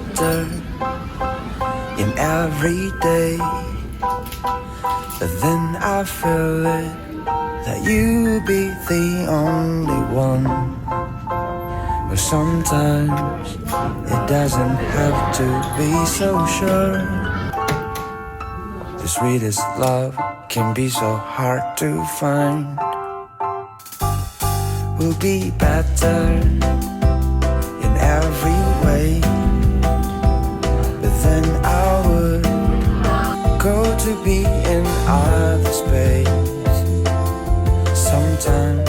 Better in every day. But then I feel it that you be the only one. But sometimes it doesn't have to be so sure. The sweetest love can be so hard to find. We'll be better in every way. But then I would go to be in other space. Sometimes.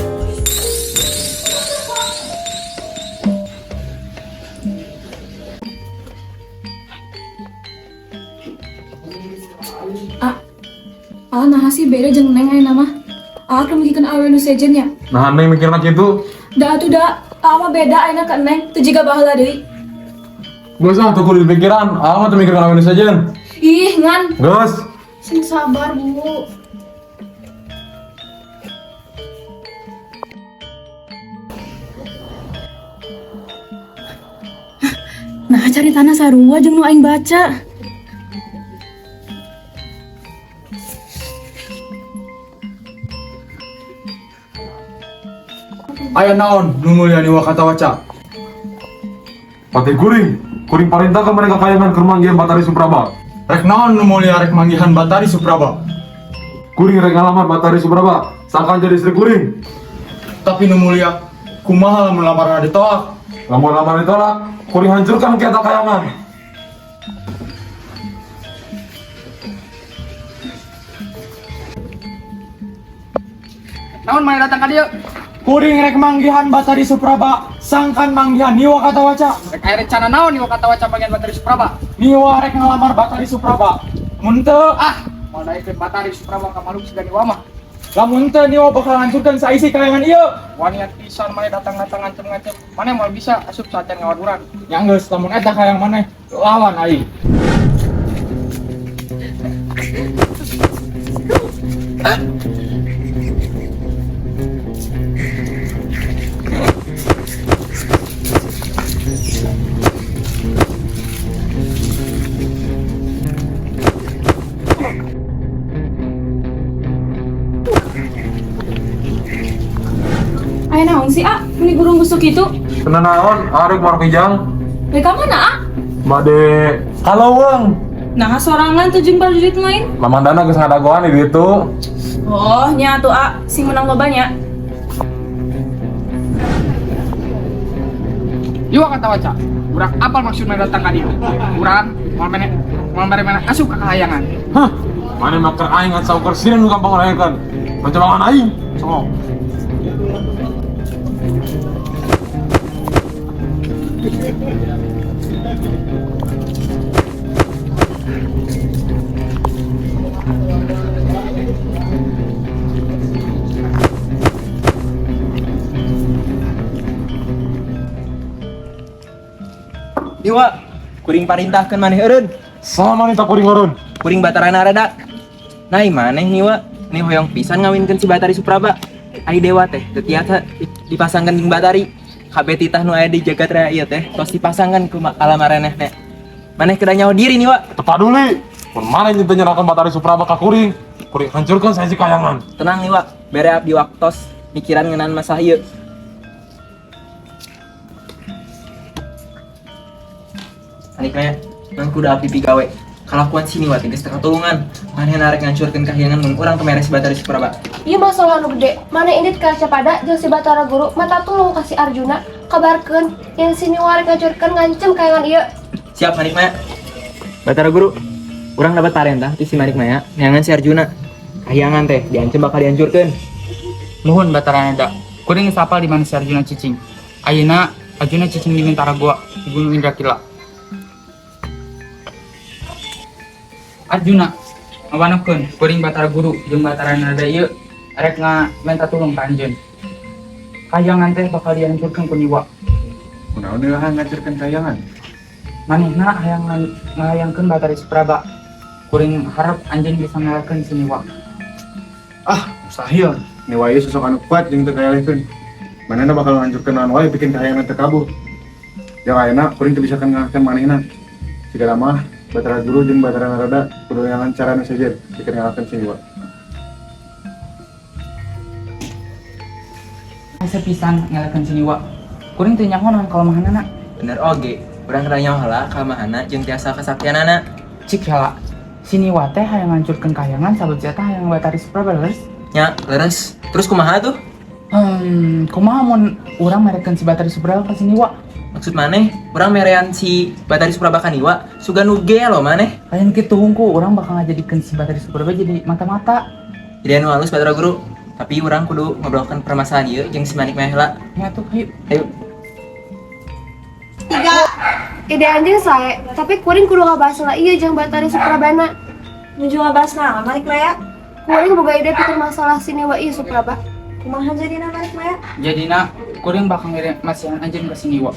Ah, ah, naha sih beda jeung Neng ayeuna mah. Ah, keur mikirkeun awewe nu sejen nya. Nah, Neng mikirna kitu. Da atuh da, ah mah beda ayeuna ka Neng, teu jiga baheula deui. Geus ah, teu kudu dipikiran. Ah mah teu mikirkeun awewe nu sejen. Ih, ngan. Geus. Sing sabar, Bu. Nah, caritana sarua jeung nu aing baca. Aya naon nu mulia Niwa Katawaca? Patih kuring, kuring parintahkeun maneh ka kayangan keur manggihan Batari Supraba. Rek naon nu mulia rek manggihan Batari Supraba? Kuring rek ngalamar Batari Supraba, sangkan jadi istri kuring. Tapi nu mulia, kumaha lamun lamaran ditolak? Lamun lamaran ditolak, kuring hancurkan kiata kayangan. Naon maneh datang ka dieu? Kuring rek manggihan Batari Supraba, sangkan manggihan Niwa Katawaca. Rek aya rencana naon Niwa Katawaca panggihan Batari Supraba? Niwa rek ngalamar Batari Supraba. Mun teu, Ah, moal daekeun Batari Supraba ka makhluk siga Niwa mah. Lamun teu, Niwa bakal hancurkan saisi kayangan ieu. Wanian pisan maneh datang-datang ngancem-ngancem. Maneh moal bisa asup saacan ngawat urang. Nya geus, lamun eta hayang maneh, lawan aing. Aya naon sih, ah? Meni burung busuk kitu? Teu naon, arek marok kijang. Rek ka mana, ah? Bade kaleuweung. Nah, sorangan tuh jeung prajurit lain. Mamang Dana geus ngadagoan di ditu. Oh, nya atuh, ah, sing menang loba nya. Niwa Katawaca, urang apal maksud maneh datang ka dieu? Urang moal mene moal mere maneh asup ka kahayangan. Hah, maneh mah keur aing ngan saukur sieun nu gampang ngalaheurkeun. Mencoba aing. Sok. Niwa, kuring parintahkeun maneh eureun. Sama maneh tak kuring eureun. Kuring Batara Narada. Nah, maneh Niwa, ni hoyong pisan ngawinkeun si Batari Supraba. Ai dewa teh teu tiasa dipasangkeun jeung Batari. Kabeh titah nu aya di jagat raya ieu teh tos dipasangkeun ku kalamaranehna. Maneh kedah nyaho diri, Niwa. Teu paduli. Mun maneh teu nyerahkeun Batari Supraba ka kuring, kuring hancurkeun saisi kayangan. Tenang, Niwa, bere abdi waktos mikiran ngeunaan masalah ieu. Manikmaya, ngan kudu abdi pigawe. Kalakuan si Niwa teh geus teu katulungan. Manehna rek ngancurkeun kahyangan mun urang teu mere si Batari Supraba. Ieu masalah nu gede. Maneh indit ka Capada jeung si Batara Guru mata tulung ka si Arjuna, kabarkeun yen si Niwa rek ngancurkeun ngancem kayangan ieu. Siap, Manikmaya. Batara Guru, urang dapat parentah ti si Manikmaya neangan si Arjuna. Kahyangan teh diancem bakal dihancurkeun. Nuhun Batara Narada. Kuring geus apal di mana si Arjuna cicing. Ayeuna Arjuna cicing di Mintara Goa di Gunung Indrakila. Arjuna, ngawanokeun kuring Batara Guru jeung Batara Narada ieu rek menta tulung ka anjeun. Kayangan teh bakal dihancurkeun ku Niwa. Kunaon deui ngancurkeun kayangan? Manehna hayang ngahayangkeun Batari Supraba. Kuring harap anjeun bisa ngalahkeun si Niwa. Ah, mustahil. Niwa ieu sosok anu kuat jeung teu kaelehkeun. Manehna bakal ngancurkeun naon wae bikin kahayangan teu kabur. Ya ayeuna kuring teu bisa ngalahkeun manehna. Jika mah Batara Guru jeung Batara Narada kudu neangan cara nu sejen pikeun ngalahkeun si Niwa. Hese pisan ngelehkeun si Niwa. Kuring teu nyaho naon kalemahanana. Bener oge, urang kedah nyaho heula kalemahanna jeung tiasa kasaktianana. Cik heula. Si Niwa teh hayang ngancurkeun kahyangan sabab si eta hayang Batari Supraba, leres? Nya, leres. Terus kumaha tuh? Kumaha mun urang merekeun si Batari Supraba ka si Niwa? Maksud maneh, urang merean si Batari Supraba ka Niwa, sugan nu gelo maneh. Lain kitu hungku, urang bakal ngajadikeun si Batari Supraba jadi mata-mata. Jadi anu halus Batara Guru, tapi urang kudu ngobrolkeun permasalahan ieu jeung si Manik Maya heula. Nya tuh, hayu. Ayo. Ide anjeun sae, tapi kuring kudu ngabahas heula ieu jeung Batari Suprabana. Nuju ngabahas naon, Manik Maya? Kuring boga ide pikeun masalah si Niwa ieu, Supraba. Kumaha jadina, Manik Maya? Jadina kuring bakal ngirim masihan anjeun ka si Niwa.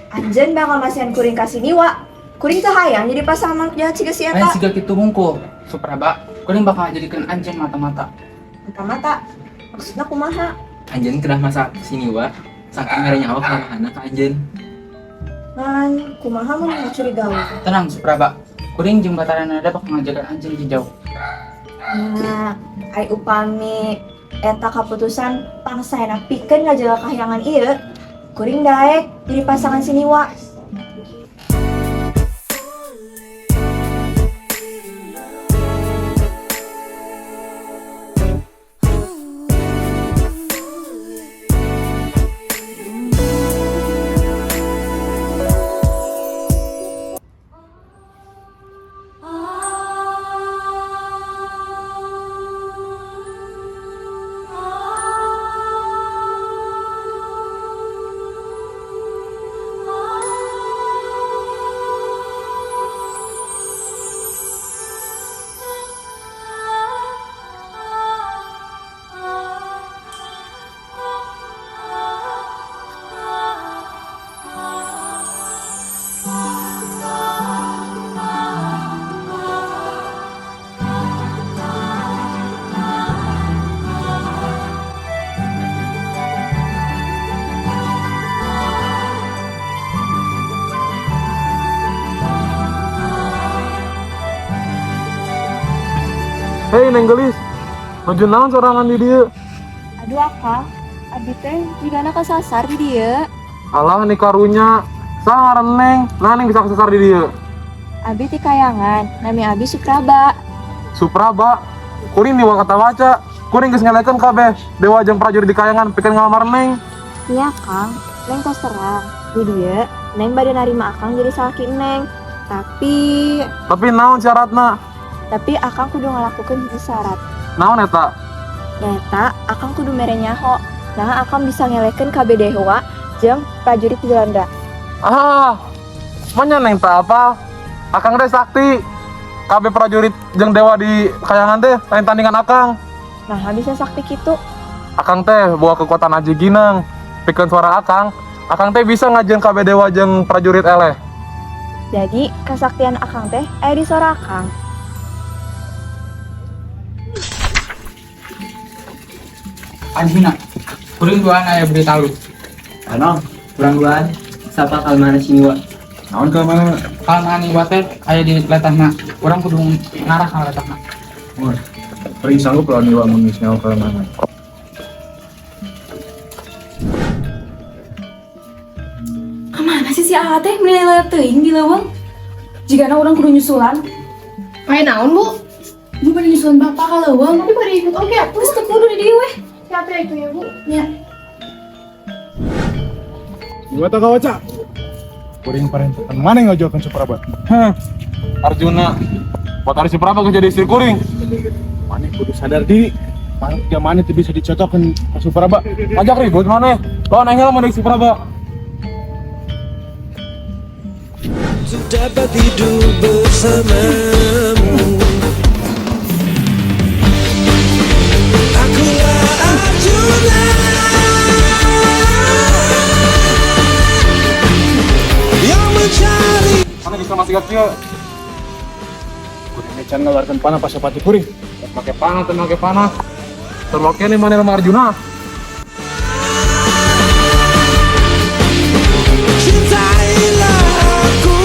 Anjeun bakal masihan kuring ka si Niwa. Kuring teu hayang jadi pasangan manuk jahat siga si Lain eta. siga kitu hungkul, Supraba. Kuring bakal ngajadikeun anjeun mata-mata. Mata-mata. Maksudna kumaha? Anjeun kedah masak si Niwa, saking mere nyaho kalemahanna ka anjeun. Ngan kumaha mun ngacurigaeun? Tenang, Supraba. Kuring jeung Batara Narada bakal ngajaga anjeun di jauh. Nah, ai upami eta kaputusan pangsaena pikeun ngajaga kahyangan ieu, kuring daek jadi pasangan si Niwa. Hei Neng Gelis, nuju naon sorangan di dieu? Aduh akang, abi teh jigana kasasar di dieu. Alah nih karunya, saha ngaran Neng, nah Neng bisa kesasar di dieu. Abi ti kayangan, nami abi Supraba. Supraba, kuring Niwa Katawaca, kuring geus ngelehkeun kabeh dewa jeung prajurit di kayangan pikeun ngalamar Neng. Iya Kang, Neng tos terang. Di dieu, Neng bade narima Akang jadi salaki Neng. Tapi Tapi naon syaratna? Tapi Akang kudu ngalakukeun hiji syarat. Naon eta? Nyaeta Akang kudu mere nyaho. Nah, Akang bisa ngelehkeun kabeh dewa jeung prajurit di Belanda. Ah, manya Neng tak apa? Akang teh sakti. Kabeh prajurit jeung dewa di kayangan teh lain tandingan Akang. Nah, bisa sakti kitu. Akang teh bawa kekuatan aji ginang. Pikeun suara Akang, Akang teh bisa ngajieun kabeh dewa jeung prajurit eleh. Jadi, kasaktian Akang teh aya di sora Akang. Arjuna, kuring duaan aya berita alus. Ano? Urang duaan, sapa kalemahanna si Niwa. Naon kalemahanna? Kalemahan Niwa teh aya di letahna. Urang kudu ngarah ka letahna. Wah, kuring sanggup lawan Niwa mun geus nyaho kalemahanna. Kemana sih si Aa teh meni lila teuing di leuweung? Jigana urang kudu nyusulan. Aya naon, Bu? Ibu bade nyusulan bapak ka leuweung. Tapi bade ikut oge atuh. Geus teu kudu di dieu weh. Siapa ya itu ya, Bu? Nya. Niwa Kawaca. Kuring parentahan maneh ngajauhkeun Supraba. Heh. Arjuna, Batari Supraba geus jadi istri kuring. Maneh kudu sadar diri. Manuk maneh teu bisa dicocokkeun ka Supraba. Ajak ribut maneh. Lawan aing heula mun Supraba. Dapat hidup bersamamu. Akulah Arjuna yang mencari. Maneh bisa masih kieu. Kuring can ngaluarkeun panah pasopati kuring. Make panah teu make panah. Terloke nih maneh sama Arjuna. Cintailah aku.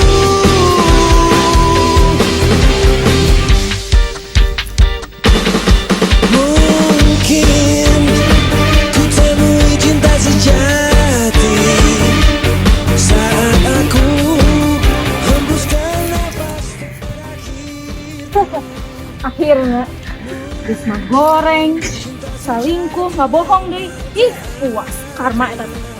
Akhirnya Bisma goreng, salingkuh, nggak bohong deh. Ih, puas karma eta teh.